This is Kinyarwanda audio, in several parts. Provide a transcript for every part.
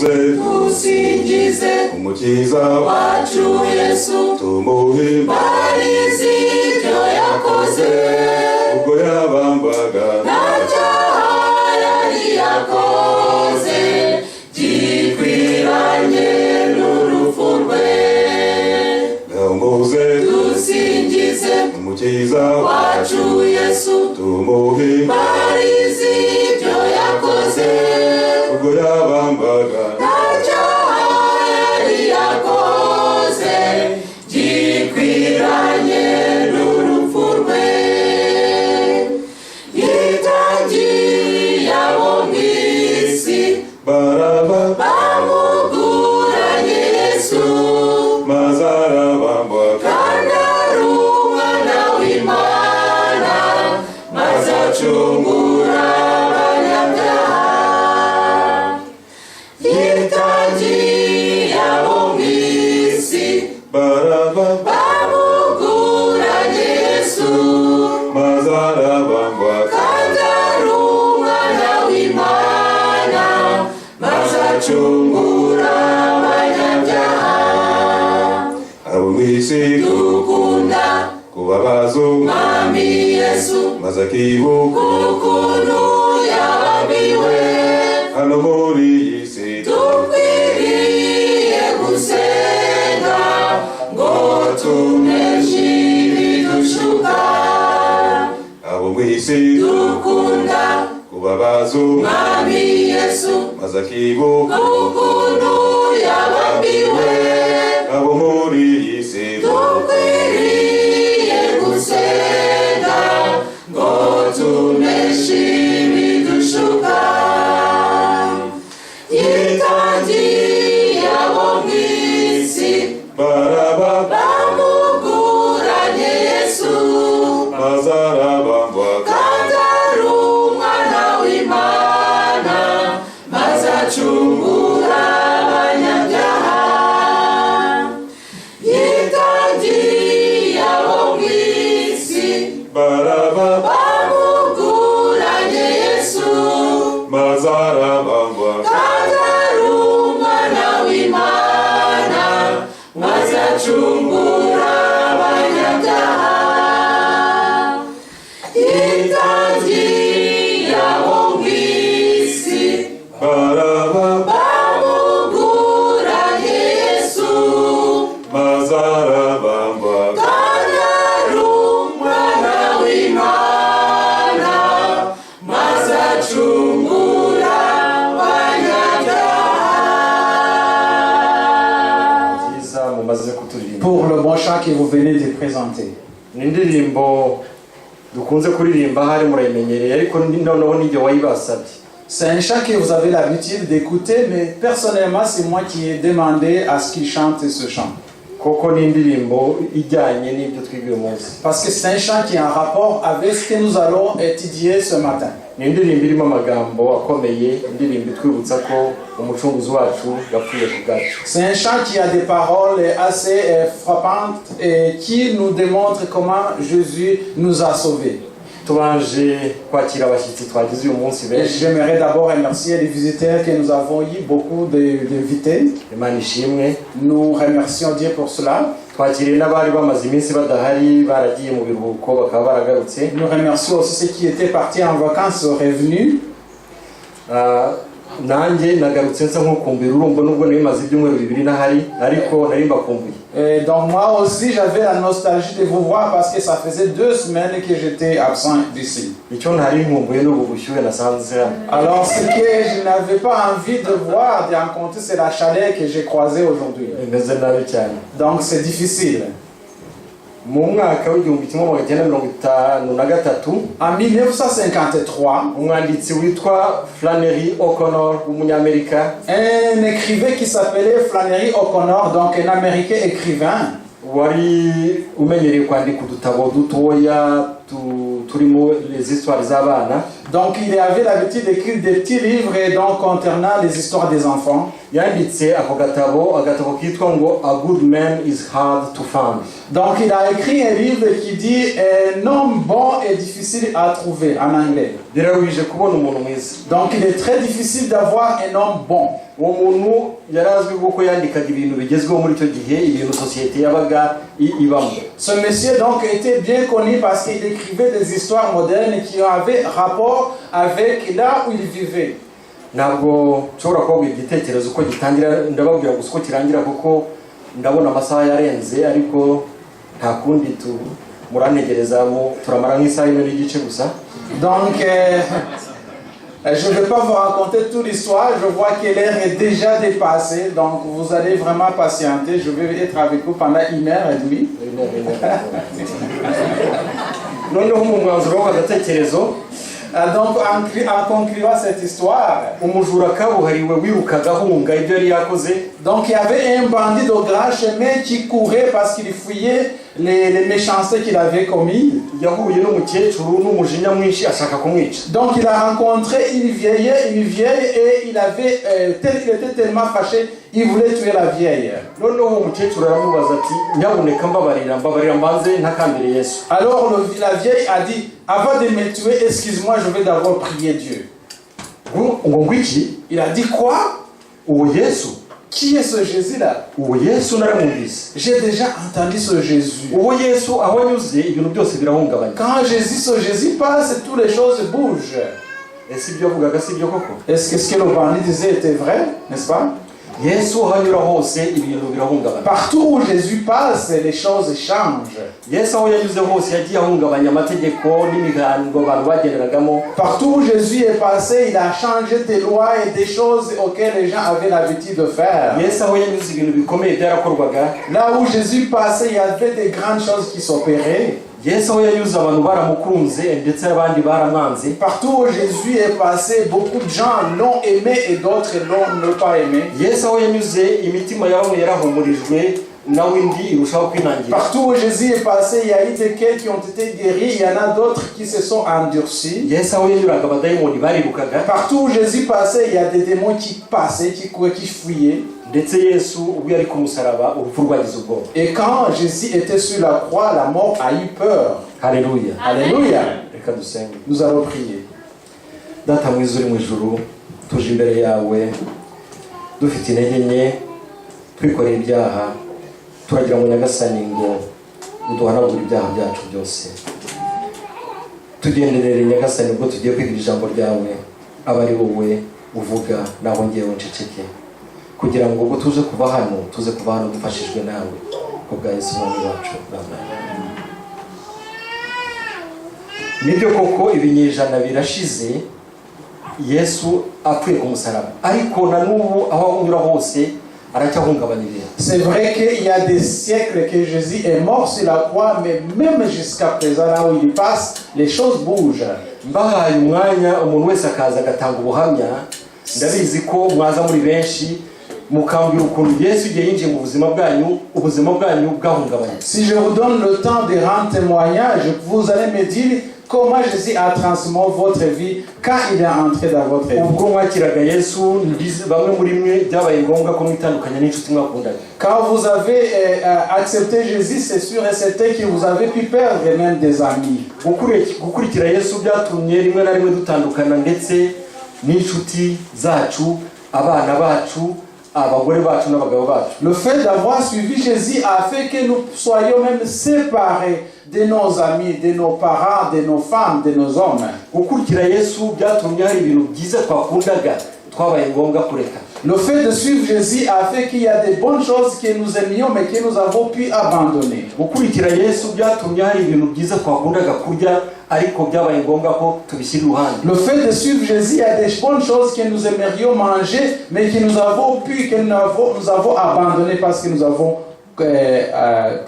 Muze Dusingize Umukiza wacu Yesu, tumuhimbarize barizi ibyo yakoze, ubwo yabambwaga, nta cyaha yari yakoze gikwiranye n'urupfu rwe. Muze Dusingize Umukiza wacu Yesu, tumuhimbarize barizi ibyo yakoze, ubwo yabambwaga, nta cyaha yari yakoze gikwiranye n'urupfu rwe. Yitangiye abo mu isi, Baraba bamuguranye Yesu, maze arabambwa, kandi ari umwana w'Imana, maze acungura abanyabyaha. Yitangiye abo mu isi, Baraba bamuguranye Yesu, maze arabambwa, kandi ari umwana w'Imana, maze acungura abanyabyaha. Abo mu isi Dukunda kubabaza Mwami Yesu, maze akibuka ukuntu yabambiwe hano muri iyi si. Dukwiriye gusenga ngo tuneshe ibidushuka. Abo mu isi Dukunda kubabaza Mwami Yesu, maze akibuka ukuntu yabambiwe abo muri iyi si. Dukwiriye gusenga ngo tuneshe ibidushuka. Yitangiye abo mu isi, Baraba bamuguranye Yesu, maze arabambwa, kandi ari umwana w'Imana, maze acungura abanyabyaha. Yitangiye abo mu isi, Baraba bamuguranye Yesu, maze arabambwa, kandi ari umwana w'Imana, maze acungura abanyabyaha. Yitangiye abo mu isi, Baraba bamuguranye Yesu, maze arabambwa, kandi ari umwana w'Imana, maze acungura abanyabyaha. Byiza mumaze kuturirimba. Pour le bon chant que vous venez de présenter. Ni indirimbo dukunze kuririmba, ahari murayimenyereye, ariko noneho nijye wayibasabye. C'est un chant que vous avez l'habitude d'écouter, mais personnellement, c'est moi qui ai demandé à ce qu'il chante ce chant. Koko ni indirimbo ijyanye n'ibyo twiga uyu munsi. Parce que c'est un chant qui est en rapport avec ce que nous allons étudier ce matin. Ni indirimbo irimo amagambo akomeye, indirimbo itwibutsa ko umucunguzi wacu yapfuye ku bwacu. C'est un chant qui a des paroles assez frappantes et qui nous démontre comment Jésus nous a sauvés. Tubanje kwakira abashyitsi twagize uyu munsi Et benshi. j'aimerais d'abord remercier les visiteurs que nous avons eu, beaucoup d'invités. Imana ishimwe. Nous remercions Dieu pour cela. Twakiriye n'abari bamaze iminsi badahari, baragiye mu biruhuko, bakaba baragarutse. Nous remercions aussi ceux qui étaient partis en vacances, sont revenus. Ah, nanjye nagarutse nsa nk'ukumbuye urumva, nubwo nari maze ibyumweru 2 ntahari, ariko nari mbakumbuye. Et donc moi aussi, j'avais la nostalgie de vous voir parce que ça faisait 2 semaines que j'étais absent d'ici. Icyo ntari nkumbuye ni ubu bushyuhe nasanze hano. Alors ce que je n'avais pas envie de voir, de rencontrer, c'est la chaleur que j'ai croisée aujourd'hui. Imeze nabi cyane. Donc c'est difficile. Mu mwaka w'1953, En 1953, umwanditsi witwa Flannery O'Connor w'umunyamerika, un écrivain qui s'appelait Flannery O'Connor, donc un Américain écrivain, wari umenyereye kwandika udutabo dutoya turimo les histoires z'abana, Donc il avait l'habitude d'écrire des petits livres et donc concernant les histoires des enfants. Yanditse ako gatabo, agatabo kitwa ngo "A Good Man Is Hard to Find". Donc il a écrit un livre qui dit "Un homme bon est difficile à trouver" en anglais. Biraruhije kubona umuntu mwiza. Donc il est très difficile d'avoir un homme bon. Uwo muntu yari azwi kuko yandikaga ibintu bigezweho muri icyo gihe, ibintu sosiyete yabaga ibamo. Ce monsieur donc était bien connu parce qu'il écrivait des histoires modernes qui avaient rapport avec là où il vivait. Ntabwo nshobora kubabwira igitekerezo uko gitangira, ndababwira gusa uko kirangira kuko ndabona amasaha yarenze, ariko nta kundi tu murantegereza turamara nk'isaha imwe n'igice gusa. Donc je ne vais pas vous raconter toute l'histoire, je vois que l'heure est déjà dépassée, donc vous allez vraiment patienter. Je vais être avec vous pendant une heure et demie. Noneho mu mwanzuro w'aka gatekerezo, Donc en concluant cette histoire, umujura kabuhariwe wirukaga ahunga ibyo yari yakoze, donc il y avait un bandit de grand chemin qui courait parce qu'il fuyait les méchancetés qu'il avait commises. Yahuye n'umukecuru n'umujinya mwinshi ashaka kumwica. Donc il a rencontré une vieille et il était tellement fâché, il voulait tuer la vieille. Noneho uwo mukecuru aramubaza ati: "Nyabuneka mbabarira, mbabarira mbanze ntakambire Yesu." Alors la vieille a dit: "Avant de me tuer, excuse-moi, je vais d'abord prier Dieu." Ngo ngo iki? Il a dit: "Quoi?" Uwo Yesu. Qui est ce Jésus-là? Uwo Yesu naramwumvise. J'ai déjà entendu ce Jésus. Uwo Yesu aho anyuze ibintu byose birahungabanya. Quand Jésus, ce Jésus passe, toutes les choses bougent. Ese ibyo yavugaga si byo koko? Est-ce que ce que le bandit disait était vrai, n'est-ce pas? Yesu aho anyura hose ibintu birahungabana. Partout où Jésus passe, les choses changent. Yesu aho yanyuze hose yagiye ahungabanya amategeko n'imihango abantu bagenderagamo. Partout où Jésus est passé, il a changé des lois et des choses auxquelles les gens avaient l'habitude de faire. Yesu aho yanyuze ibintu bikomeye byarakorwaga. Là où Jésus passait, il y avait des grandes choses qui s'opéraient. Yesu aho yanyuze abantu baramukunze ndetse abandi baramwanze. Partout où Jésus est passé, beaucoup de gens l'ont aimé et d'autres l'ont ne pas aimé. Yesu aho yanyuze imitima ya bamwe yarahumurijwe nawe indi irushaho kwinangira. Partout où Jésus est passé, il y a eu des cœurs qui ont été guéris, il y en a d'autres qui se sont endurcis. Yesu aho yanyuraga abadayimoni barirukaga. Partout où Jésus passait, il y a des démons qui passaient, qui couraient, qui fuyaient. Ndetse Yesu ubwo yari ku musaraba urupfu rwagize ubwoba. Et quand Jésus était sur la croix, la mort a eu peur. Haleluya. Alléluia. Reka dusenge. Nous allons prier. Data mwiza uri mu ijuru, tuje imbere yawe dufite intege nke, twikoreye ibyaha, turagira ngo Nyagasani ngo uduhanagure ibyaha byacu byose. Tugenderere Nyagasani ubwo tugiye kwiga ijambo ryawe, abe ari wowe uvuga naho ngewe nceceke, kugira ngo ubwo tuze kuva hano tuze kuva hano dufashijwe nawe, ku bwa Yesu Umwami wacu, amen. Nibyo koko ibinyejana birashize Yesu apfuye ku musaraba, ariko na n'ubu aho anyura hose aracyahungabanya ibintu. C'est vrai qu'il y a des siècles que Jésus est mort sur la croix, mais même jusqu'à présent, là où il passe, les choses bougent. Mbahaye umwanya umuntu wese akaza agatanga ubuhamya, ndabizi ko mwaza muri benshi mukambwira ukuntu Yesu igihe yinjiye mu buzima bwanyu ubuzima bwanyu bwahungabanye. Si je vous donne le temps de rendre témoignage, vous allez me dire comment Jésus a transformé votre vie quand il est entré dans votre vie. Ubwo mwakiraga Yesu bamwe muri mwe byabaye ngombwa ko mwitandukanya n'inshuti mwakundaga. Quand vous avez accepté Jésus, c'est sûr et certain que vous avez pu perdre même des amis. Gukurikira Yesu byatumye rimwe na rimwe dutandukana ndetse n'inshuti zacu, abana bacu, abagore bacu n'abagabo bacu. Le fait d'avoir suivi Jésus a fait que nous soyons même séparés de nos amis, de nos parents, de nos femmes, de nos hommes. Gukurikira Yesu byatumye hari ibintu byiza twakundaga twabaye ngombwa kureka. Le fait de suivre Jésus a fait qu'il y a des bonnes choses que nous aimions mais que nous avons pu abandonner. Gukurikira Yesu byatumye hari ibintu byiza twakundaga kurya ariko byabaye ngombwa ko tubishyira iruhande. Le fait de suivre Jésus, il y a des bonnes choses que nous aimerions manger mais que nous avons pu, que nous avons abandonné parce que nous avons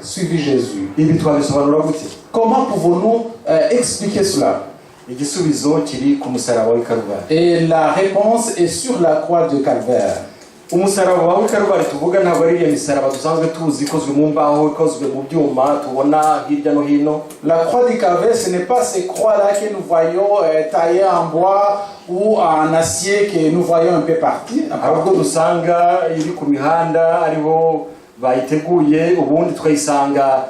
suivi Jésus. Ibi twabisobanura gute? Comment pouvons-nous expliquer cela? Igisubizo kiri ku musaraba w'i Karuvali. Et la réponse est sur la croix de Calvaire. Umusaraba w'i Karuvari tuvuga ntabwo ari iriya misaraba dusanzwe tuzi ikozwe mu mbaho, ikozwe mu byuma tubona hirya no hino. La croix du Calvaire, ce n'est pas ces croix-là que nous voyons taillées en bois ou en acier que nous voyons un peu partout. Hari ubwo dusanga iri ku mihanda ariho bayiteguye, ubundi tukayisanga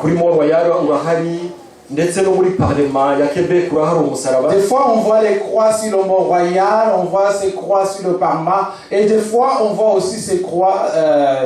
kuri Mont Royal urahari, ndetse no muri parlement ya Quebec urahari umusaraba. Des fois, on voit les croix sur le Mont Royal, on voit ces croix sur le Parlement, et des fois, on voit aussi ces croix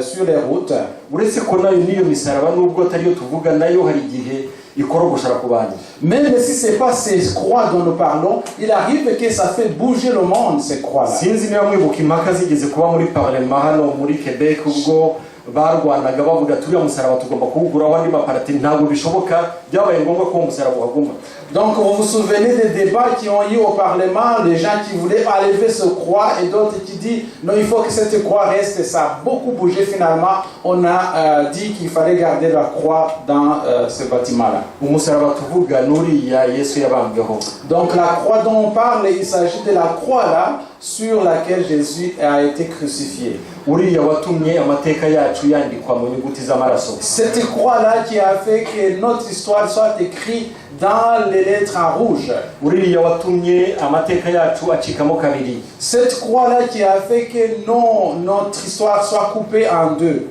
sur les routes. Uretse ko nayo n'iyo misaraba nubwo atariyo tuvuga nayo hari igihe ikorogoshara ku bantu. Même si ce n'est pas ces croix dont nous parlons, il arrive que ça fait bouger le monde, ces croix-là. Sinzi niba mwibuka impaka zigeze kuba muri parlement hano muri Quebec ubwo barwanaga bavuga turiya musaraba tugomba kuwuguraho andi maparati ntabwo bishoboka byabaye ngombwa ko uwo musaraba uhaguma. Donc, vous vous souvenez des débats qui ont eu au Parlement, les gens qui voulaient enlever ce croix et d'autres qui disent non, il faut que cette croix reste. Ça a beaucoup bougé finalement. On a dit qu'il fallait garder la croix dans ce bâtiment-là. Umusaraba tuvuga n'uriya Yesu yabambweho. Donc, la croix dont on parle, il s'agit de la croix là sur laquelle Jésus a été crucifié. Uriya watumye amateka yacu yandikwa mu nyuguti z'amaraso. Cette croix-là qui a fait que notre histoire soit écrite dans les lettres en rouge. Uriya watumye amateka yacu acikamo kabiri. Cette croix-là qui a fait que notre histoire soit coupée en deux.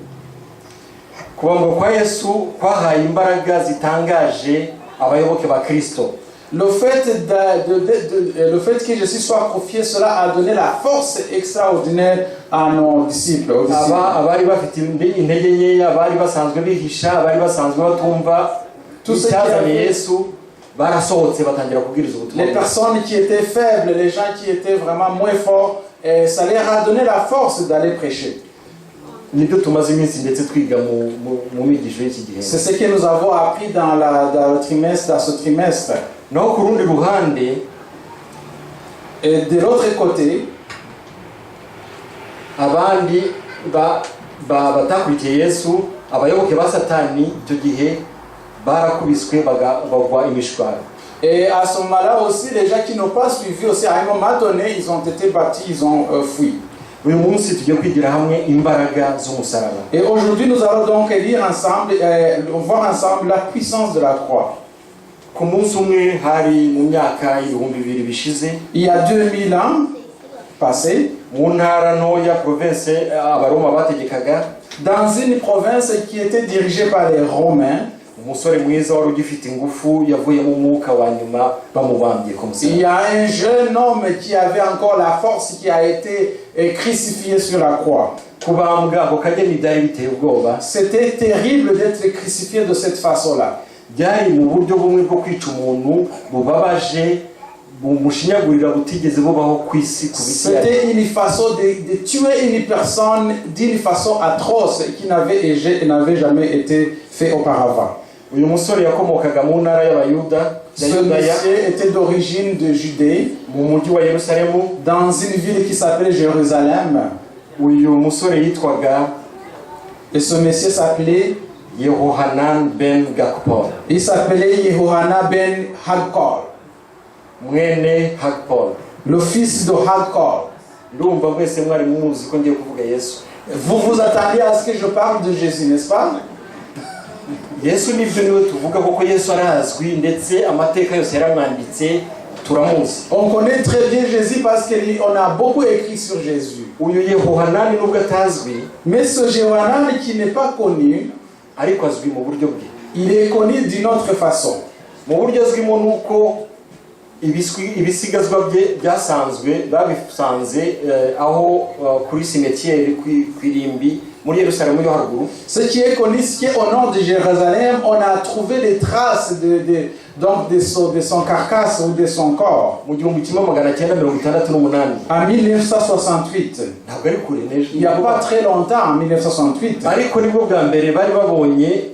Kubambwa kwa Yesu kwahaye imbaraga zitangaje abayoboke ba Kristo. Le fait que Jésus soit crucifié, cela a donné la force extraordinaire à nos disciples, aux disciples. Aba abari bafite intege nkeya abari basanzwe bihisha abari basanzwe batumva Tout ce qui icyazanye Yesu barasohotse batangira kubwiriza ubutumwa Les bwiza. Personnes qui étaient faibles, les gens qui étaient vraiment moins forts, et ça leur a donné la force d'aller prêcher. Nibyo tumaze iminsi ndetse twiga mu nyigisho y'iki gihe. C'est ce que nous avons appris dans le trimestre, dans ce trimestre. Naho ku rundi ruhande Et de l'autre côté, abandi batakurikiye Yesu abayoboke ba Satani icyo gihe barakubiswe bagwa imishwaro. Et à ce moment-là aussi, les gens qui n'ont pas suivi aussi, à un moment donné, ils ont été battus, ils ont fui. Uyu munsi tugiye kwigira hamwe imbaraga z'umusaraba. Et aujourd'hui, nous allons donc lire ensemble, voir ensemble la puissance de la croix. Ku munsi umwe hari mu myaka 2000 bishize Il y a 2000 ans passés, mu ntara ntoya province abaroma bategekaga dans une province qui était dirigée par les Romains, umusore mwiza wari ugifite ingufu yavuyemo umwuka wa nyuma bamubambye ku il y musaraba. A un jeune homme qui avait encore la force qui a été crucifié sur la croix. Kubambwa ako kageni byari biteye ubwoba. C'était terrible d'être crucifié de cette façon-là. Byari mu buryo bumwe bwo kwica umuntu bubabaje bumushinyagurira butigeze bubaho ku isi ku isi. C'était une façon de tuer une personne d'une façon atroce qui n'avait jamais été fait auparavant. Uyu musore yakomokaga mu ntara y'abayuda Ce ya Yudaya monsieur était d'origine de Judée, mu mujyi wa Yerusalemu. Dans une ville qui s'appelait Jérusalem. Uyu musore yitwaga Et ce monsieur s'appelait, Yehohanan ben Gakpol. Il s'appelait Yehohana ben Hadkor, mwene Hakpol. Le fils de Hadkor. Ndumva mwese mwari muzi ko ngiye kuvuga Yesu. Vous vous attendiez à ce que je parle de Jésus, n'est-ce pas? Yesu nibyo niwe tuvuga kuko Yesu arazwi ndetse amateka yose yaramwanditse turamuzi. On connaît très bien Jésus parce qu'on a beaucoup écrit sur Jésus. Uyu Yehohanani nubwo atazwi Mais ce Jéhohanan qui n'est pas connu, ariko azwi mu buryo bwe. Il est connu d'une autre façon. Mu buryo azwimo ni uko ibisigazwa bye byasanzwe babisanze aho kuri cimetière ku irimbi muri Yerusalemu yo haruguru. Ce qui est connu, ce qui est au nord de Jérusalem, on a trouvé les traces donc de son carcasse ou de son corps mu 1968. En 1968. Ntabwo ari kure n'ejo. Il n'y a pas très longtemps, en 1968. Ariko nibwo bwa mbere bari babonye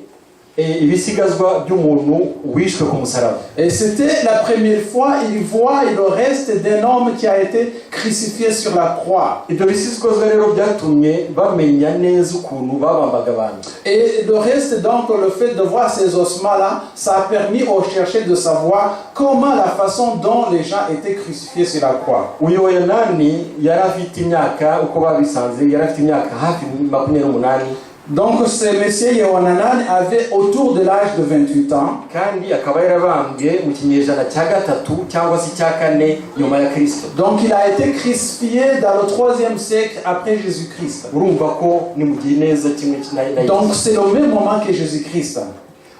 Ibisigazwa by'umuntu wishwe ku musaraba. Et c'était la première fois il voit le reste d'un homme qui a été crucifié sur la croix. Ibyo bisigazwa rero byatumye bamenya neza ukuntu babambaga abantu. Et le reste, donc, le fait de voir ces ossements-là, ça a permis aux chercheurs de savoir comment la façon dont les gens étaient crucifiés sur la croix. Uyu Yohanani yari afite imyaka, uko babisanze, yari afite imyaka hafi 28. Donc, ce monsieur Yehohanan avait autour de l'âge de 28 ans. Kandi akaba yarabambwe mu kinyejana cya gatatu cyangwa se icya kane nyuma ya Kirisito. Donc, il a été crucifié dans le troisième siècle après Jésus-Christ. Urumva ko ni mu gihe neza kimwe na Donc, Yesu. C'est le même moment que Jésus-Christ.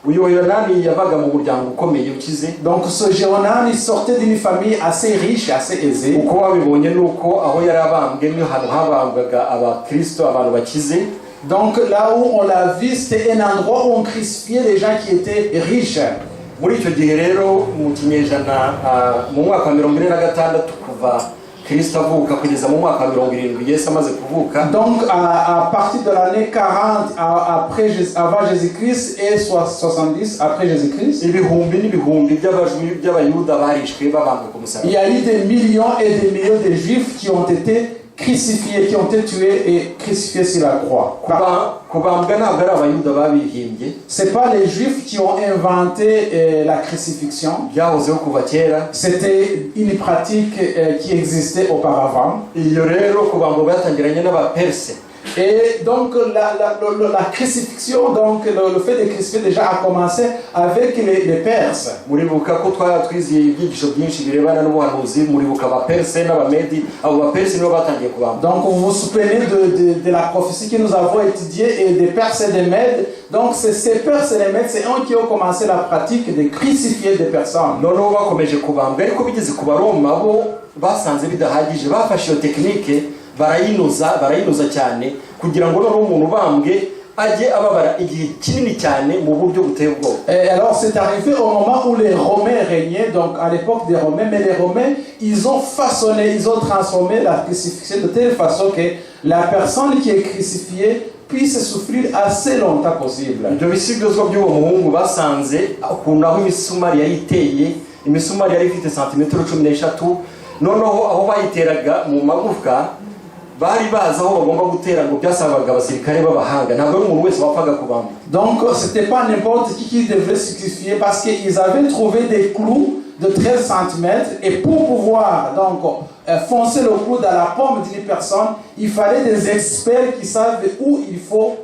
Uyu Yohanani yavaga mu muryango ukomeye ukize. Donc, ce Jéhonan, il sortait d'une famille assez riche, assez aisée. Uko wabibonye ni uko aho yari abambwe ni ahantu habambwaga abakristo, abantu bakize. Donc, là où on l'a vu, c'était un endroit où on crucifiait les gens qui étaient riches. Muri icyo gihe rero, mu kinyejana mu mwaka wa 46 kuva Kirisito avuka kugeza mu mwaka wa 70 Yesu amaze kuvuka, Donc, à partir de l'année 40 avant Jésus-Christ et 70 après Jésus-Christ, ibihumbi n'ibihumbi by'abayuda barishwe babambwe ku musaraba. Il y a eu des millions et des millions de Juifs qui ont été crucifiés, qui ont été tués et crucifiés sur la croix. Kubambwa ntabwo ari abayuda babihimbye. C'est pas les Juifs qui ont inventé la crucifixion. Byahozeho kuva kera. C'était une pratique qui existait auparavant. Iyo rero kubambwa byatangiranye n'abaperse. Et donc la crucifixion, donc le fait de crucifier déjà a commencé avec les Perses. Muribuka ko twari twiziye ibyigisho byinshi birebana n'ubuhanuzi, muribuka abaperse n'abamedi, abo baperse nibo batangiye kubambwa. Donc vous vous souvenez de la prophétie que nous avons étudiée et des Perses et des Mèdes. Donc c'est ces Perses et les Mèdes, c'est eux qui ont commencé la pratique de crucifier des personnes. Noneho bakomeje kubambwa, ariko bigeze ku Baroma bo basanze bidahagije, bafashe iyo technique barayinoza, barayinoza cyane kugira ngo noneho umuntu ubambwe ajye ababara igihe kinini cyane mu buryo buteye ubwoba. Et alors c'est arrivé au moment où les Romains régnaient, donc à l'époque des Romains, mais les Romains, ils ont façonné, ils ont transformé la crucifixion de telle façon que la personne qui est crucifiée puisse souffrir assez longtemps possible. Ibyo bisigazwa by'uwo muhungu basanze ukuntu aho imisumari yari iteye, imisumari yari ifite santimetero 13, noneho aho bayiteraga mu magufwa bari bazi aho bagomba gutera, ngo byasabaga abasirikare b'abahanga, ntabwo ari umuntu wese wapfaga kubamba. Donc c'était pas n'importe qui devait se crucifier parce qu'ils avaient trouvé des clous de 13 cm et pour pouvoir donc foncer le clou dans la paume d'une personne, il fallait des experts qui savent où il faut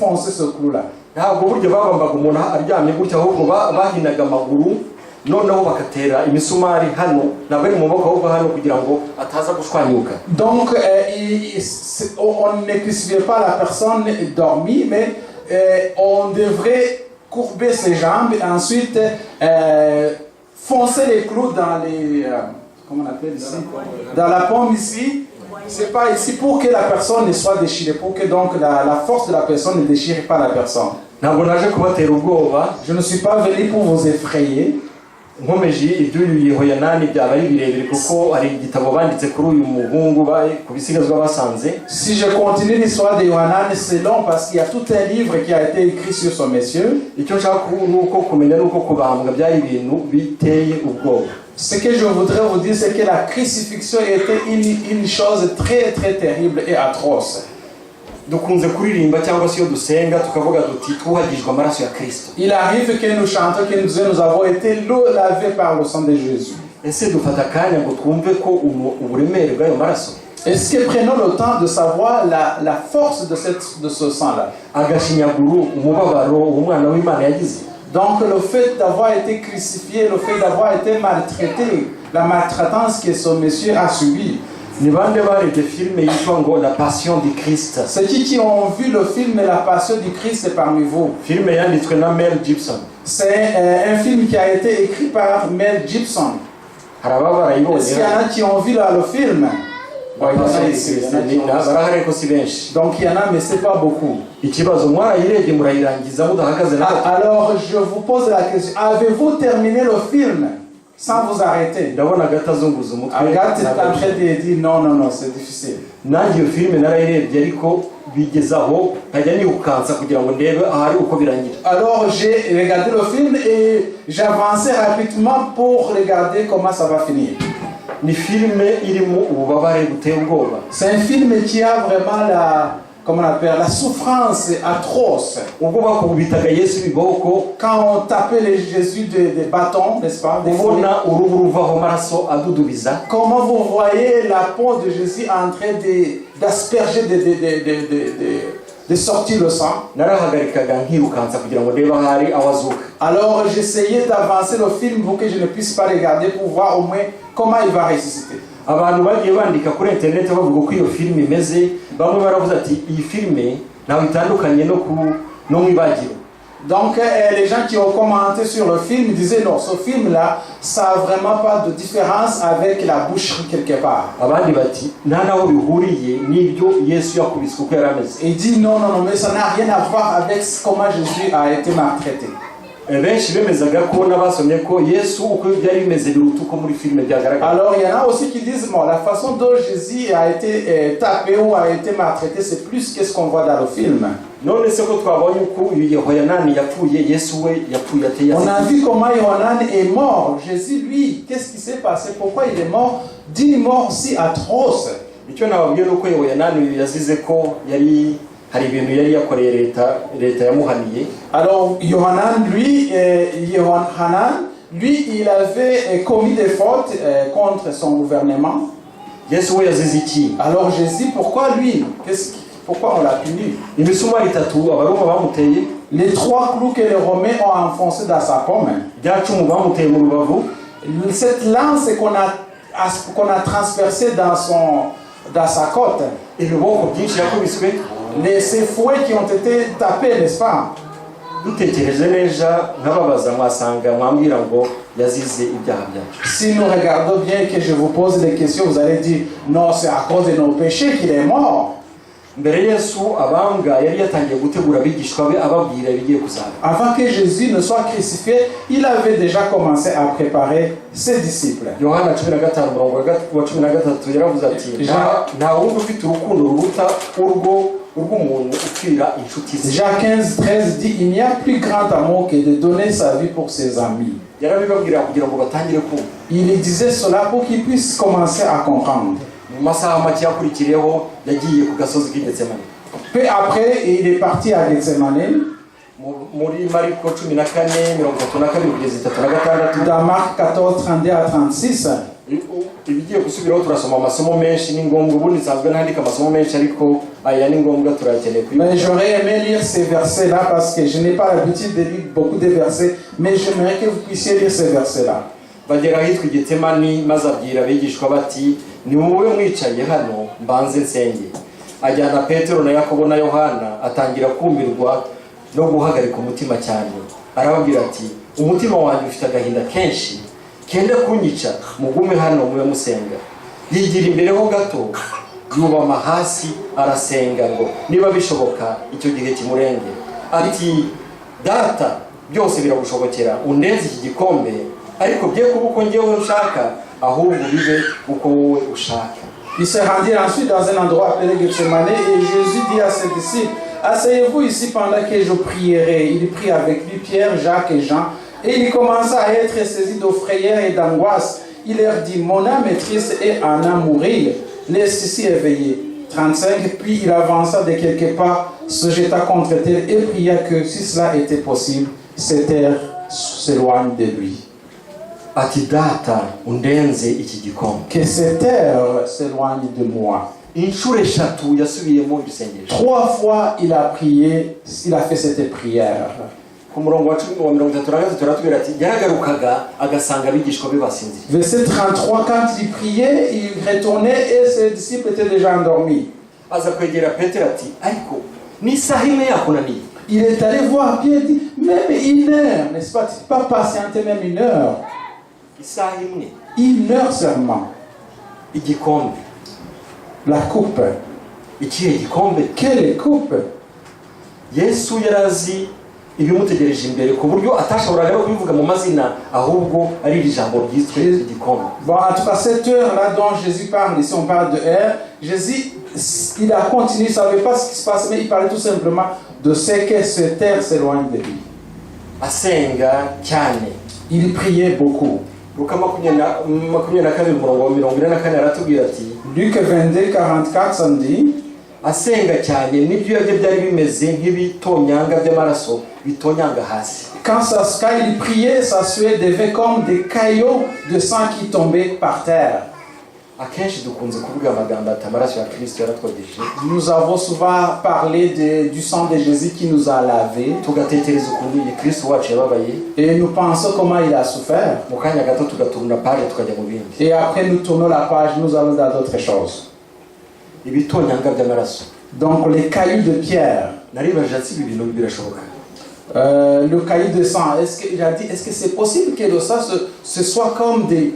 foncer ce clou-là. Ntabwo buryo babambaga umuntu aryamye gutya, ahubwo bahinaga amaguru, noneho bagatera imisumari hano, ntabwo ari mu maboko ahubwo hano, kugira ngo ataza gushwanyuka. Donc on ne crucifiait pas la personne dormie, mais on devrait courber ses jambes et ensuite foncer les clous dans les, comment on appelle ici? Dans la paume ici. C'est pas ici pour que la personne ne soit déchirée, pour que donc la force de la personne ne déchire pas la personne. Ntabwo naje kubatera ubwoba. Je ne suis pas venu pour vous effrayer. Nkomeje iby'uyu Yehoyanani byaba ari birebire, kuko hari igitabo banditse kuri uyu muhungu ku bisigazwa basanze. Si je continue l'histoire de Yohanan, c'est long parce qu'il y a tout un livre qui a été écrit sur ce monsieur. Icyo nshaka ni uko kumenya ni uko kubambwa byari ibintu biteye ubwoba. Ce que je voudrais vous dire, c'est que la crucifixion était une chose très très terrible et atroce. Dukunze kuririmba cyangwa se iyo dusenga tukavuga duti twuhagijwe amaraso ya Kirisito. Il arrive que nous chantons, que nous avons été lavés par le sang de Jésus. Ese dufata akanya ngo twumve ko uburemere bw'ayo maraso? Est-ce que prenons le temps de savoir la force de ce sang-là? Agashinyaguro, umubabaro uwo mwana w'Imana yagize. Donc le fait d'avoir été crucifié, le fait d'avoir été maltraité, la maltraitance que ce monsieur a subie. Ni bande barebye filime yitwa ngo La Passion du Christ? C'est qui ont vu le film La Passion du Christ parmi vous? Filime yanditswe na Mel Gibson. C'est un film qui a été écrit par Mel Gibson. Hari ababa barayibonye? Est-ce qu'il y en a qui ont vu là, le film? La Ouais, il y en a Passion du ici, il y Christ. en a qui ont vu. Barahari ariko si benshi. Donc il y en a, mais c'est pas beaucoup. Ikibazo, mwarayirebye murayirangiza mudahagaze na gato? Ah, alors je vous pose la question, avez-vous terminé le film sans vous arrêter? Ndabona Agathe azunguza umutwe. Agathe est en train de dire non, non, non, c'est difficile. Nanjye iyo filime narayirebye, ariko Bigeze aho nkajya nirukansa kugira ngo ndebe ahari uko birangira. Alors j'ai regardé le film et j'avançais rapidement pour regarder comment ça va finir. Ni filime irimo ububabare buteye ubwoba. C'est un film qui a vraiment la, comment on appelle, la souffrance atroce. Ubwo bakubitaga Yesu ibiboko, Quand on tapait les Jésus des bâtons, n'est-ce pas, des fouets, ubona uruhu ruvaho amaraso adudubiza. Comment vous voyez la peau de Jésus en train d'asperger, de sortir le sang. Narahagarikaga nkirukansa kugira ngo ndebe ahari aho azuka. Alors j'essayais d'avancer le film pour que je ne puisse pas regarder pour voir au moins comment il va ressusciter. Abantu bagiye bandika kuri interineti bavuga uko iyo filime imeze. Bamwe baravuze ati iyi filime ntawe itandukanye no ku no mu ibagiro. Donc les gens qui ont commenté sur le film disaient: non, ce film-là, ça n'a vraiment pas de différence avec la boucherie quelque part. Abandi bati nta naho bihuriye n'ibyo Yesu yakubiswe uko yari ameze. Et il dit: non, non, non, mais ça n'a rien à voir avec comment Jésus a été maltraité. Benshi bemezaga ko n'abasomye ko Yesu uko byari bimeze biruta uko muri filime byagaragara. Alors il y en a aussi qui disent: bon, la façon dont Jésus a été tapé ou a été maltraité, c'est plus que ce qu'on voit dans le film. None se ko twabonye uko uyu Yehoyanani yapfuye, Yesu we yapfuye ate? On a vu comment Yohanan est mort. Jésus, lui, qu'est-ce qui s'est passé? Pourquoi il est mort d'une mort si atroce? Icyo nababwiye ni uko Yehoyanani uyu yazize ko yari hari ibintu yari yakoreye leta, leta yamuhaniye. Alors, Yohanan, lui, Yohanan, lui, il avait commis des fautes contre son gouvernement. Yesu we yazize iki? Alors, Jésus, pourquoi lui? Pourquoi on l'a puni? Imisumari itatu Abaroma bamuteye, Les trois clous que les Romains ont enfoncés dans sa pomme, rya cumu bamuteye mu rubavu, cette lance qu'on a transpercée dans sa côte, ibiboko byinshi yakubiswe. Ces fouets qui ont été tapés, n'est-ce pas? Dutekereje neza nkababaza mwasanga mwambwira ngo yazize ibyaha byacu. Si nous regardons bien et que je vous pose des questions, vous allez dire: non, c'est à cause de nos péchés qu'il est mort. Mbere Yesu abambwa yari yatangiye gutegura abigishwa be ababwira ibigiye kuzaba. Avant que Jésus ne soit crucifié, il avait déjà commencé à préparer ses disciples. Yohana 15 umurongo wa 13 yaravuze ati nta wundi ufite urukundo ruruta urwo urw'umuntu upfira inshuti ze. Jean 15, 13 dit: il n'y a plus grand amour que de donner sa vie pour ses amis. Yarabibabwira kugira ngo batangire kumva. Il disait cela pour qu'ils puissent commencer à comprendre. Mu masaha make yakurikiyeho yagiye ku gasozi k'i Getsemani. Puis après, il est parti à Gethsemane. Muri Mariko 14:32 kugeza 36. Dans Marc 14, 32 à 36. Ibigiye gusubiraho turasoma amasomo menshi ni ngombwa. Ubundi nsanzwe ntandika amasomo menshi ariko aya ni ngombwa turayakeneye. Mais j'aurais aimé lire ces versets-là parce que je n'ai pas l'habitude de lire beaucoup de versets, mais j'aimerais que vous puissiez lire ces versets-là. Bagera ahitwa i Getsemani maze abwira abigishwa bati nimube mwicaye hano mbanze nsenge. Ajyana Petero na Yakobo na Yohana atangira kumirwa no guhagarika umutima cyane. Arababwira ati umutima wanjye ufite agahinda kenshi kenda kunyica, mugume hano mube musenga. Yigira imbere ho gato yubama hasi arasenga ngo niba bishoboka icyo gihe kimurenge. Ati Data byose biragushobokera undenze iki gikombe ariko bye kuba uko njyewe nshaka ahubwo bibe uko wowe ushaka. Il se rendit ensuite dans un endroit appelé Gethsemane et Jésus dit à ses disciples: asseyez-vous ici pendant que je prierai. Il prit avec lui Pierre, Jacques et Jean et il commença à être saisi de frayeur et d'angoisse. Il leur dit: mon âme est triste et en à mourir. Laisse ici éveillé. 35. Puis il avança de quelques pas, se jeta contre terre et pria que si cela était possible, cette heure s'éloigne de lui. Ati Data undenze iki gikombe. Que cette heure s'éloigne de moi. Inshuro eshatu yasubiyemo iri sengesho. Trois fois il a prié, il a fait cette prière. Ku murongo wa cumi wa 33 aratubwira ati yaragarukaga agasanga abigishwa be basinziriye. Verset 33, quand il priait, il retournait et ses disciples étaient déjà endormis. Aza kwegera Petero ati ariko n'isaha imwe yakunaniye? Il est allé voir Pierre et dit: même une heure, n'est-ce pas? Tu ne peux pas patienter même une heure. Isaha imwe. Une heure seulement. Igikombe. La coupe. Ikihe gikombe? Quelle coupe? Yesu yari azi ibimutegereje imbere ku buryo atashoboraga no kubivuga mu mazina ahubwo ari iri jambo ryiswe igikombe. Bon, en tout cas, cette heure-là dont Jésus parle, ici on parle de heure, Jésus, il a continué, il ne savait pas ce qui se passait, mais il parlait tout simplement de ce que cette terre s'éloigne de lui. Asenga cyane. Il priait beaucoup. Luka 22 umurongo wa 44 aratubwira ati Luc 22, 44, ça nous dit, asenga cyane n'ibyuya bye byari bimeze nk'ibitonyanga by'amaraso bitonyanga hasi. Quand il priait, sa sueur devait comme des caillots de sang qui tombaient par terre. Akenshi dukunze kuvuga amagambo ati amaraso ya Kirisito yaratwogeje. Nous avons souvent parlé du sang de Jésus qui nous a lavés Tugatekereza ukuntu iyi Kirisito wacu yababaye. Et nous pensons comment il a souffert. Mu kanya gato tugaturuna page tukajya mu bindi. Et après, nous tournons la page, nous allons dans d'autres choses. Ibitonyanga by'amaraso. Donc, les cailloux de pierre, Naribajije ati ibi bintu birashoboka? Le caillou de sang, est-ce qu'il a dit, est-ce que c'est possible que le sang, ce soit comme des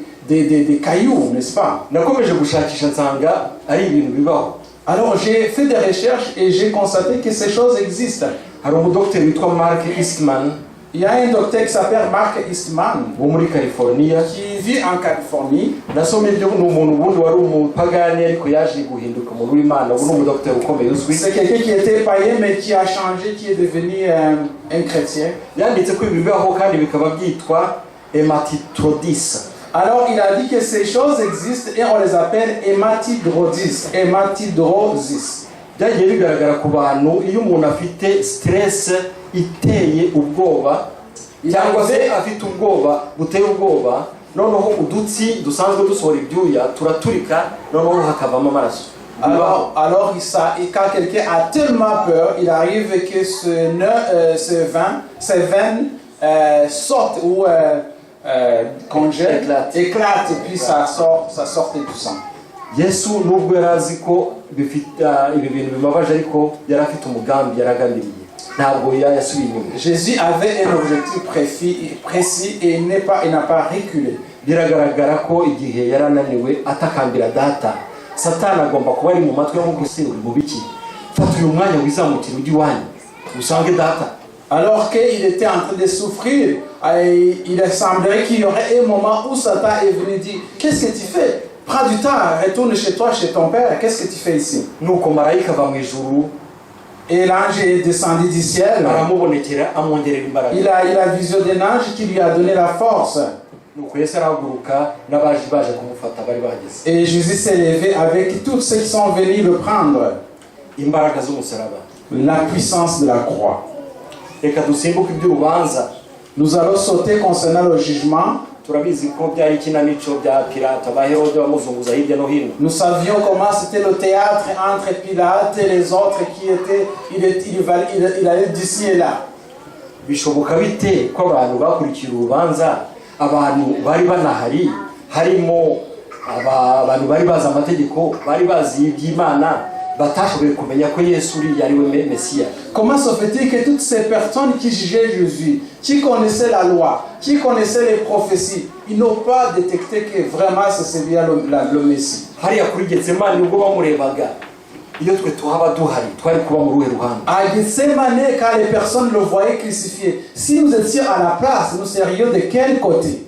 cailloux, n'est-ce pas? Nakomeje gushakisha nsanga ari ibintu bibaho. Alors, j'ai fait des recherches et j'ai constaté que ces choses existent. Hari umudogiteri witwa Mark Eastman Il y a un docteur qui s'appelle Mark Eastman wo muri California. Qui vit en Californie. Nasomye ibyo ni umuntu ubundi wari umupagani ariko yaje guhinduka umuntu w'Imana ubu ni umudogiteri ukomeye uzwi. C'est quelqu'un qui était païen mais qui a changé, qui est devenu un chrétien. Yanditse ko ibi bibaho kandi bikaba byitwa hématidrosis. Alors il a dit que ces choses existent et on les appelle hématidrosis. Hématidrosis. Byagiye bigaragara ku bantu iyo umuntu afite stress iteye ubwoba cyangwa se afite ubwoba buteye ubwoba noneho udutsi dusanzwe dusohora ibyuya turaturika noneho hakavamo amaraso. Alors, et quand quelqu'un a tellement peur, il arrive que ce nœud, ce vein, ces veines sortent ou congèlent, Éclatent. Éclatent, et puis ça sort du sang. Yesu nubwo yari azi ko bifite ah, ibi bintu bibabaje ariko yari afite umugambi yaragambiriye ntabwo yasubiye inyuma. Jésus avait un objectif précis et il n'a pas reculé. Biragaragara ko igihe yari ananiwe atakambira data Satani agomba kuba ari mu matwi yo ese uri mu biki fata uyu mwanya wizamukire ujye iwanyu usange data. Alors qu'il était en train de souffrir, il semblerait qu'il y aurait un moment où Satan est venu dire: «Qu'est-ce que tu fais? Prends du temps, retourne chez toi, chez ton père, qu'est-ce que tu fais ici?» Nuko marayika ava mu ijuru. Et l'ange est descendu du ciel. Aramubonekera amwongerera imbaraga. Il a visionné un ange qui lui a donné la force. Nuko Yesu arahaguruka n'abaje baje kumufata bari bahageze. Et Jésus s'est levé avec tous ceux qui sont venus le prendre. Imbaraga z'umusaraba. La puissance de la croix. Reka dusimbuke iby'urubanza. Nous allons sauter concernant le jugement. Turabizi ko byari ikinamico bya Pilato ba Herode bamuzunguza hirya no hino. Nous savions comment c'était le théâtre entre Pilate et les autres qui étaient, il, est- il, va- il- il allait d'ici et là. Bishoboka bite ko abantu bakurikiye urubanza abantu bari banahari harimo abantu bari bazi amategeko bari bazi iby'Imana batashoboye kumenya ko Yesu uriya ari we Mesiya? Comment se fait-il que toutes ces personnes qui jugeaient Jésus, qui connaissaient la loi, qui connaissaient les prophéties, ils n'ont pas détecté que vraiment c'est celui-là le Messie? Hariya kuri Getsemani ubwo bamurebaga iyo twe tuhaba duhari twari kuba mu ruhe ruhande? À Gethsemane, quand les personnes le voyaient crucifié, si nous étions à la place, nous serions de quel côté?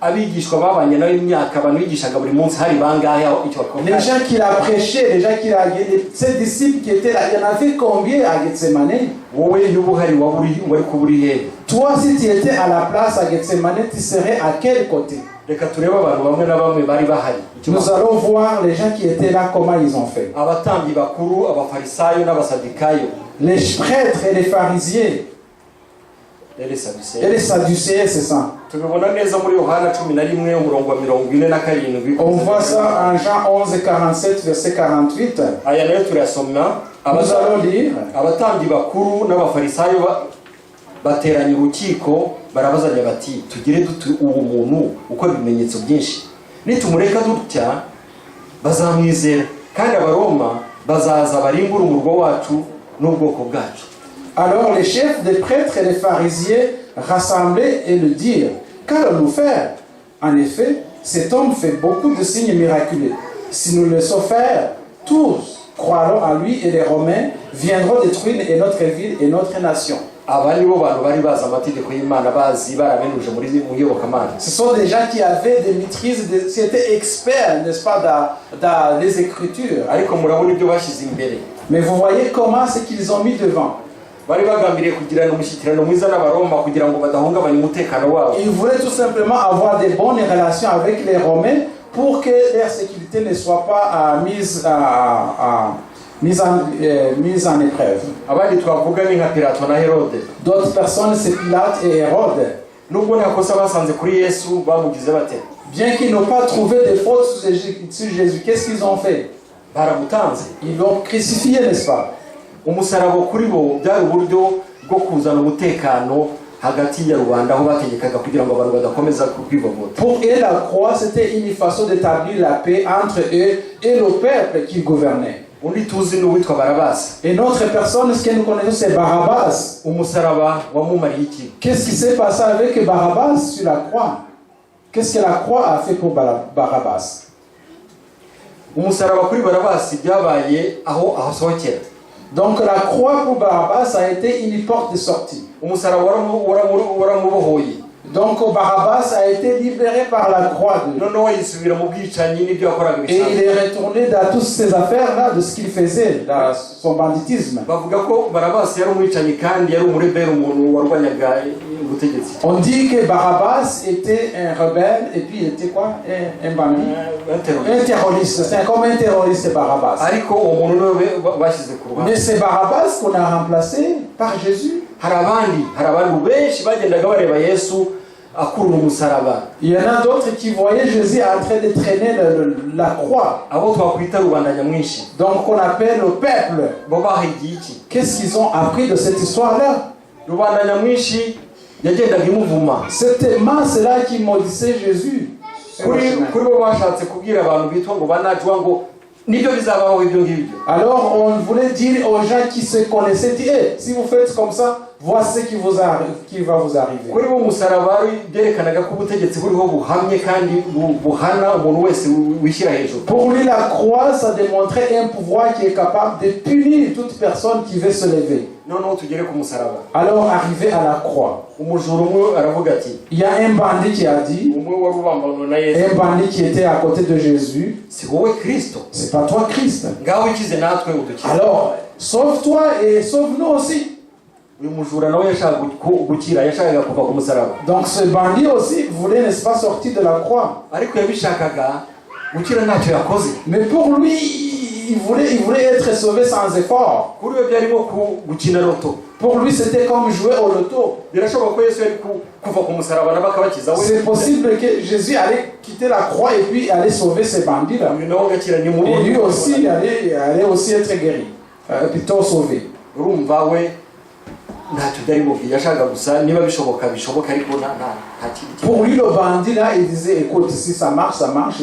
Abigishwa babanye nawe imyaka abantu bigishaga buri munsi hari bangahe aho icyo bakora? Les gens qu'il a prêché, les gens qu'il a, ses disciples qui étaient là, il y en avait combien à Gethsemane? Wowe iyo uba uhari waba uri wari kuba uri hehe? Toi, si tu étais à la place à Gethsemane, tu serais à quel côté? Reka turebe abantu bamwe na bamwe bari bahari. Nous allons voir les gens qui étaient là, comment ils ont fait. Abatambyi bakuru abafarisayo n'abasadikayo. Les prêtres et les pharisiens et les et Sadducéens. Les sadducéens, c'est ça. Tubibona neza muri Yohana 11 umurongo wa 47. On voit ça en Jean 11, 47, verset 48. Aya nayo turayasoma. Nous allons lire. Abatambyi bakuru n'abafarisayo bateranya urukiko barabazanya bati tugire dute uwo muntu ukora ibimenyetso byinshi nitumureka dutya bazamwizera kandi abaroma bazaza barimbure umurwa wacu n'ubwoko bwacu. Alors les chefs des prêtres et les pharisiens rassemblés et le dirent: «Qu'allons-nous faire? En effet, cet homme fait beaucoup de signes miraculeux. Si nous le laissons faire, tous croiront à lui et les Romains viendront détruire et notre ville et notre nation.» Aba nibo bantu bari bazi amategeko y'Imana, bazi baramenuje muri mu iyobokamana. Ce sont des gens qui avaient des maîtrises, qui étaient experts, n'est-ce pas, dans les Écritures. Ariko murabona ibyo bashyize imbere. Mais vous voyez comment c'est qu'ils ont mis devant. Bari bagambiriye kugirana umushyikirano mwiza n'Abaroma kugira ngo badahungabanya umutekano wabo. Ils voulaient tout simplement avoir des bonnes relations avec les Romains pour que leur sécurité ne soit pas mise en épreuve. Abandi twavuga ni nka Pilato na Herode. D'autres personnes, c'est Pilate et Hérode. Nubwo nta kosa basanze kuri Yesu, bamugize bate? Bien qu'ils n'ont pas trouvé de faute sur Jésus, qu'est-ce qu'ils ont fait? Baramutanze. Ils l'ont crucifié, n'est-ce pas? Umusaraba kuri bo byari uburyo bwo kuzana umutekano hagati ya rubanda aho bategekaga kugira ngo abantu badakomeza kwivovota. Pour eux, la croix, c'était une façon d'établir la paix entre eux et le peuple qu'ils gouvernaient. Undi tuzi ni uwitwa Barabasi. Et notre personne, ce que nous connaissons, c'est Barabbas. Umusaraba wamumariye iki? Qu'est-ce qui s'est passé avec Barabbas sur la croix? Qu'est-ce que la croix a fait pour Barabbas? Umusaraba kuri Barabasi byabaye aho ahasohokera. Donc la croix pour Barabbas a été une porte de sortie. Umusaraba waramubohoye. Donc Barabbas a été libéré par la croix de Noneho yisubira mu bwicanyi n'ibyo yakoraga Et il bisanzwe. est retourné dans toutes ces affaires-là, de ce qu'il faisait, dans son banditisme. Bavuga ko Barabasi yari umwicanyi kandi yari umurebere, umuntu warwanyaga ubutegetsi. On dit que Barabbas était un rebelle et puis il était quoi? Un bandit. Un terroriste. Un terroriste. C'est comme un terroriste, Barabbas. Ariko uwo muntu niwe bashyize ku ruhande. Mais c'est Barabbas qu'on a remplacé par Jésus. Hari abandi, hari abantu benshi bagendaga bareba Yesu akurura umusaraba. Il y en a d'autres qui voyaient Jésus en train de traîner la croix. Abo twakwita rubanda nyamwinshi. Donc qu'on appelle le peuple. Bo bahigiye iki? Qu'est-ce qu'ils ont appris de cette histoire-là? Rubanda nyamwinshi yagendaga imuvuma. Cette masse-là qui maudissait Jésus sur le Kuri chemin. Kuri bo bashatse kubwira abantu bitwa ngo banajwa ngo nibyo bizabaho ibyo ngibyo. Alors on voulait dire aux gens qui se connaissaient, dit, hey, si vous faites comme ça, voici ce qui va vous arriver. Kuri bo umusaraba byerekanaga ko ubutegetsi buriho buhamye kandi buhana umuntu wese wishyira hejuru. Pour lui, la croix, ça démontrait un pouvoir qui est capable de punir toute personne qui veut se lever. Noneho tugere ku musaraba. Alors, arrivé à la croix, Umujura umwe aravuga ati, il y a un bandit qui a dit, umwe wari ubambanywe na Yesu, un bandit qui était à côté de Jésus, si wowe Kristo? C'est pas toi Christ? Ngaho ikize natwe udukize. Alors, sauve-toi et sauve-nous aussi. Uyu mujura nawe yashakaga gukira, yashakaga kuva ku musaraba. Donc ce bandit aussi voulait, n'est-ce pas, sortir de la croix. Ariko yabishakaga gukira ntacyo yakoze. Mais pour lui, il voulait être sauvé sans effort. Kuri we byarimo gukina loto. Pour lui, c'était comme jouer au loto. Birashoboka ko Yesu yari kuva ku musaraba nabo akabakiza we. C'est possible que Jésus allait quitter la croix et puis aller sauver ces bandits-là. Uyu nawe agakira ni mu Et lui aussi allait aussi être guéri, plutôt sauvé. Urumva we ntacyo byari bimubwiye, yashakaga gusa niba bishoboka bishoboka, ariko nta kindi kintu. Pour lui, le bandit là, il disait, écoute, si ça marche, ça marche,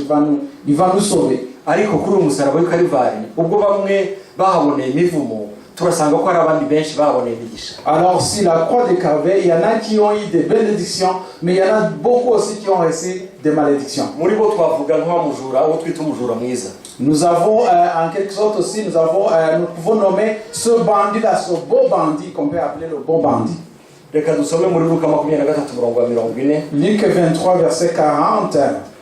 il va nous sauver. Ariko kuri uyu musaraba w'i Karivari, ubwo bamwe bahaboneye imivumo, turasanga ko hari abandi benshi bahaboneye imigisha. Alors, si la croix de Calvaire, il y en a qui ont eu des bénédictions, mais il y en a beaucoup aussi qui ont reçu des malédictions. Muri bo twavuga nka mujura uwo twita umujura mwiza. Nous avons, en quelque sorte aussi, nous pouvons nommer ce bandit-là, ce beau bandit qu'on peut appeler le bon bandit. Reka dusome muri Luka 23 umurongo wa 40. Luc 23, verset 40.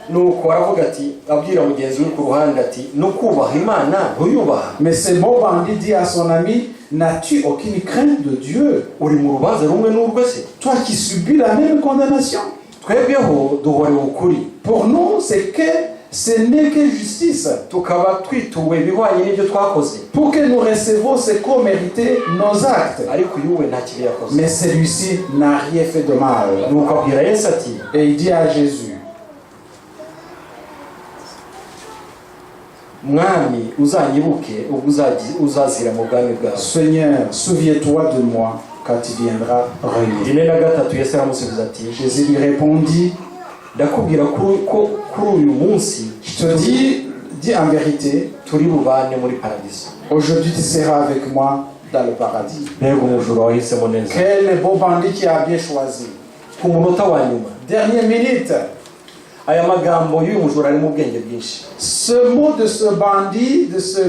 Nuko aravuga ati, abwira mugenzi we ku ruhande ati: no kubaha Imana ntuyubaha? Mais ce bon bandit dit à son ami, n'as-tu aucune crainte de Dieu? Uri mu rubanza rumwe n'urwe se? Toi qui subis la même condamnation. Twebweho duhorewe ukuri. Pour nous, c'est que ce n'est que justice. Tukaba twituwe ibihwanye n'ibyo twakoze. Pour que nous recevions ce qu'ont mérité nos actes. Ariko uyu we nta kibi yakoze. Mais celui-ci n'a rien fait de mal. Nuko abwira Yesu ati, Et il dit à Jésus, Mwami, uzanyibuke ubwo uzazira mu bwami bwawe. Seigneur, souviens-toi de moi quand tu viendras régner. 43, Yesu aramusubiza ati, Jésus lui répondit, ndakubwira ko kuri uyu munsi je te dis en vérité, turi bubane muri paradiso. Aujourd'hui tu seras avec moi dans le paradis. Mbega umujura wahisemo neza! Quel beau bandit qui a bien choisi. Ku munota wa nyuma. Dernière minute, Aya magambo y'uyu mujura arimo ubwenge bwinshi. Ce mot de ce bandit, ce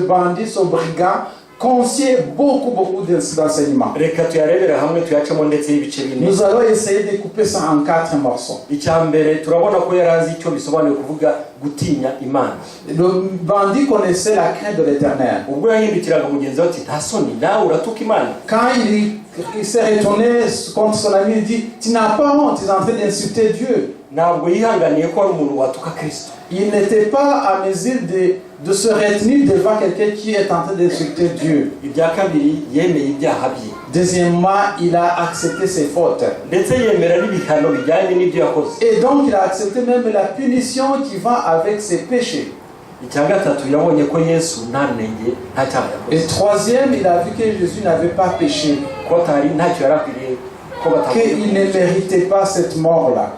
brigand, contient beaucoup, beaucoup d'enseignements. Reka tuyarebere hamwe tuyacemo ndetse y'ibice bine. Nous allons essayer de couper ça en quatre morceaux. Icya mbere turabona ko yari azi icyo bisobanuye kuvuga gutinya Imana. Le bandit connaissait la crainte de l'Éternel. Ubwo yahindukiraga mugenzi we ati nta soni nawe uratuka Imana. Quand il s'est retourné contre son ami, il dit: Tu n'as pas honte, tu es en train d'insulter Dieu. Ntabwo yihanganiye ko hari umuntu watuka Kristo. Il n'était pas à mesure de se retenir devant quelqu'un qui est en train d'insulter Dieu. Ibya kabiri yemeye ibyaha bye. Deuxièmement, il a accepté ses fautes. Ndetse yemera n'ibihano bijyanye n'ibyo yakoze. Et donc, il a accepté même la punition qui va avec ses péchés. Icya gatatu yabonye ko Yesu nta nenge nta cyaha yakoze. Et troisième, il a vu que Jésus n'avait pas péché, ko atari ntacyo yari akwiriye ko qu'il ne méritait pas cette mort-là.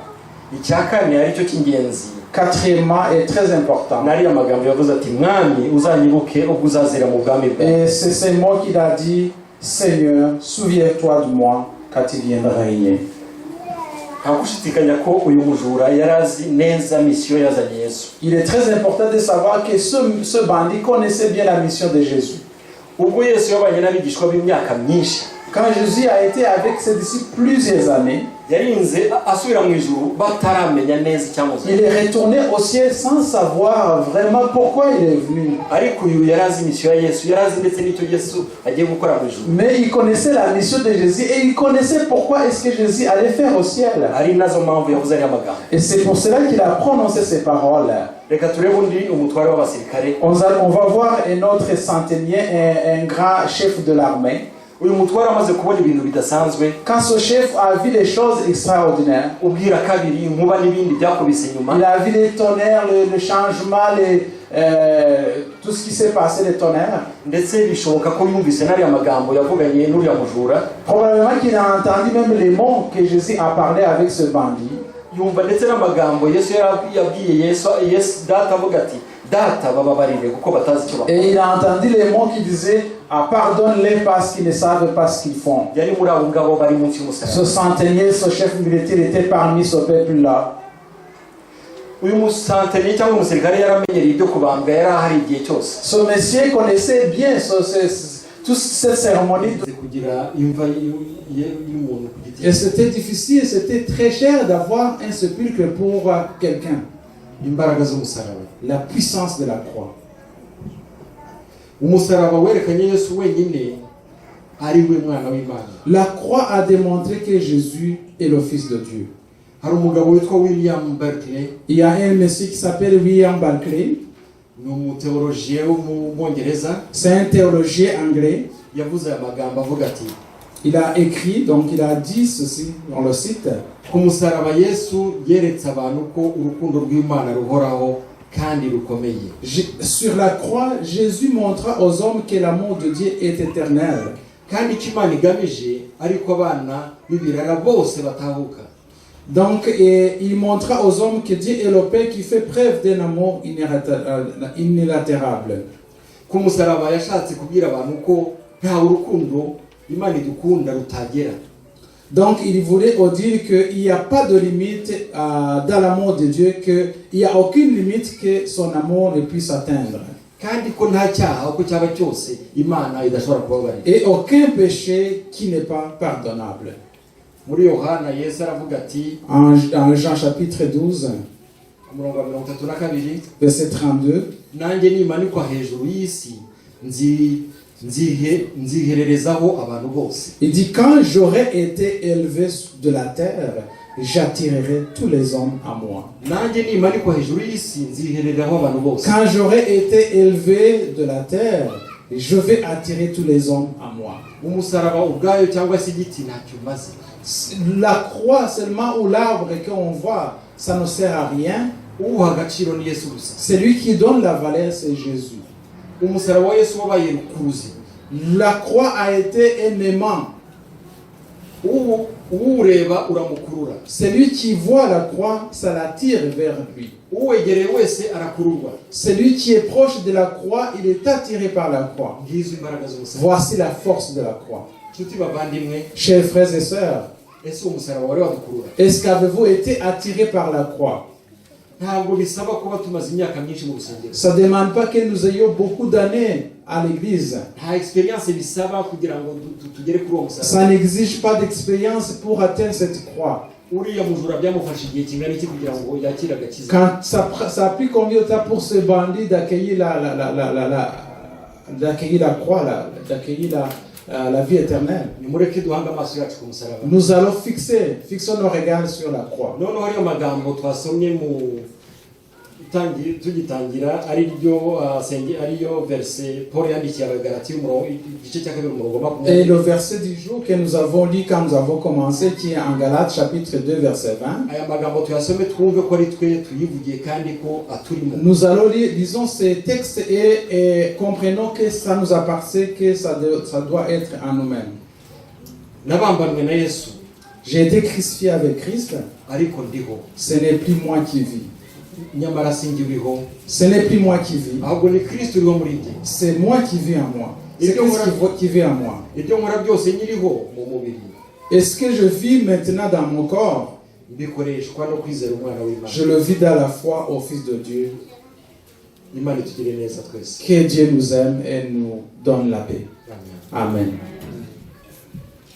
Icya kane aricyo cy'ingenzi. Quatrièmement, et très important, n'ariya magambo yavuze ati mwami uzanyibuke ubwo uzazira mu bwami bwawe. Et c'est ces mots qu'il a dit: Seigneur, souviens-toi de moi quand tu viendras régner. Nta gushidikanya ko uyu mujura yari azi neza mission yazanye Yesu. Il est très important de savoir que ce bandit connaissait bien la mission de Jésus. Ubwo Yesu yabanye n'abigishwa b'imyaka myinshi, Quand Jésus a été avec ses disciples plusieurs années, yarinze asubira mu ijuru bataramenya neza icyamuzanye. Il est retourné au ciel sans savoir vraiment pourquoi il est venu. Ariko uyu yari azi mission ya Yesu yari azi ndetse n'icyo Yesu agiye gukora mu ijuru. Mais il connaissait la mission de Jésus et il connaissait pourquoi est-ce que Jésus allait faire au ciel. Ari nazo mpamvu yavuze ariya magambo. Et c'est pour cela qu'il a prononcé ces paroles. Reka turebe undi umutware w'abasirikare. On va voir un autre centenier, un grand chef de l'armée. Uyu mutware amaze kubona ibintu bidasanzwe, Quand ce chef a vu des choses extraordinaires, ubwira kabiri inkuba n'ibindi byakubise inyuma, il a vu les tonnerres, le changement, tout ce qui s'est passé, les tonnerres. Ndetse bishoboka ko yumvise n'ariya magambo yavuganye n'uriya mujura. Probablement qu'il a entendu même les mots que Jésus a parlé avec ce bandit. Yumva ndetse n'amagambo Yesu yari yabwiye Yesu Yesu data avuga ati data bababarire kuko batazi icyo bakora. Et il a entendu les mots qui disaient: Ah, pardonne-les parce qu'ils ne savent pas ce qu'ils font. Yari muri abo ngabo bari munsi y'umusaraba. Ce centenier, ce chef militaire était parmi ce peuple-là. Uyu musantenier cyangwa umusirikare yaramenyereye ibyo kubambwa yari ahari igihe cyose. Ce monsieur connaissait bien toute cette cérémonie. Kugira imva y'umuntu ku giti. Et c'était difficile, c'était très cher d'avoir un sépulcre pour quelqu'un. Imbaraga z'umusaraba. La puissance de la croix. Umusaraba werekanye Yesu wenyine ari we mwana w'Imana. La croix a démontré que Jésus est le Fils de Dieu. Hari umugabo witwa William Barclay. Il y a un monsieur qui s'appelle William Barclay. Ni umuteolojiye wo mu Bwongereza. C'est un théologien anglais. Yavuze aya magambo avuga ati Il a écrit, donc il a dit ceci dans le site. Ku musaraba Yesu yeretse abantu ko urukundo rw'Imana ruhoraho kandi rukomeye. Sur la croix, Jésus montra aux hommes que l'amour de Dieu est éternel. Kandi icyo Imana igamije ariko abana b'ibirara bose batahuka. Donc, et il montra aux hommes que Dieu est le Père qui fait preuve d'un amour unilatérable. Ku musaraba yashatse kubwira abantu ko nta urukundo Imana idukunda rutagera. Donc, il voulait dire qu'il n'y a pas de limite dans l'amour de Dieu, qu'il n'y a aucune limite que son amour ne puisse atteindre. Kandi ko nta cyaha uko cyaba cyose Imana idashobora kubabarira. Et aucun péché qui n'est pas pardonnable. Muri Yohana Yesu aravuga ati En Jean chapitre 12, ku murongo wa 32, verset 32, nanjye nimanikwa hejuru y'isi nzi nzihe nzihererezaho abantu bose. Il dit: Quand j'aurai été élevé de la terre, j'attirerai tous les hommes à moi. Nanjye nimanikwa hejuru y'isi nzihereraho abantu bose. Quand j'aurai été élevé de la terre, je vais attirer tous les hommes à moi. Umusaraba ubwayo cyangwa se igiti ntacyo umaze. La croix seulement ou l'arbre qu'on voit, ça ne sert à rien. Uwuha agaciro ni Yesu gusa. Celui qui donne la valeur, c'est Jésus. Umusaraba wa Yesu wabaye rukuruzi. La croix a été un aimant. Uwu uwureba uramukurura. Celui qui voit la croix, ça l'attire vers lui. Uwegereye wese arakururwa. Celui qui est proche de la croix, il est attiré par la croix. Ngizo imbaraga z'umusaraba. Voici la force de la croix. Nshuti bavandimwe, Chers frères et sœurs, ese uwo musaraba wari wadukurura? Est-ce qu'avez-vous été attiré par la croix? Ntabwo bisaba kuba tumaze imyaka myinshi mu rusengero. Ça ne demande pas que nous ayons beaucoup d'années à l'église. Nta expérience bisaba kugira ngo tugere kuri uwo musaraba. Ça n'exige pas d'expérience pour atteindre cette croix. Uriya mujura byamufashe igihe kingana iki kugira ngo yakire agakiza? Quand ça a pris combien de temps pour ce bandit d'accueillir la, d'accueillir la croix, d'accueillir la vie éternelle? Nimureke duhange amaso yacu ku musaraba. Nous allons fixer, fixons nos regards sur la croix. Noneho ariyo magambo twasomye mu tugitangira, ari ryo ariyo verset Paul yandikiye Abagalati, umurongo igice cya kabiri, umurongo wa Et 20. le verset du jour que nous avons lu quand nous avons commencé, qui est en Galates chapitre 2, verset 20. Aya magambo tuyasome twumve ko ari twe tuyivugiye kandi ko aturimo. Nous allons lire, lisons ces textes et comprenons que ça nous appartient, que ça doit être en nous-mêmes. Nabambanwe na Yesu. J'ai été crucifié avec Christ, Ariko ndiho. Ce n'est plus moi qui vis. Nyamara sinjye uriho. Ce n'est plus moi qui vis, Ahubwo ni Kristo uriho muri njye. C'est moi qui vis en moi. C'est Christ qui vit en moi. Ibyo nkora byose nyiriho mu mubiri, Et ce que je vis maintenant dans mon corps, mbikoreshwa no kwizera umwana w'Imana. Je le vis dans la foi au Fils de Dieu. Imana itugire neza twese. Que Dieu nous aime et nous donne la paix. Amen. Amen.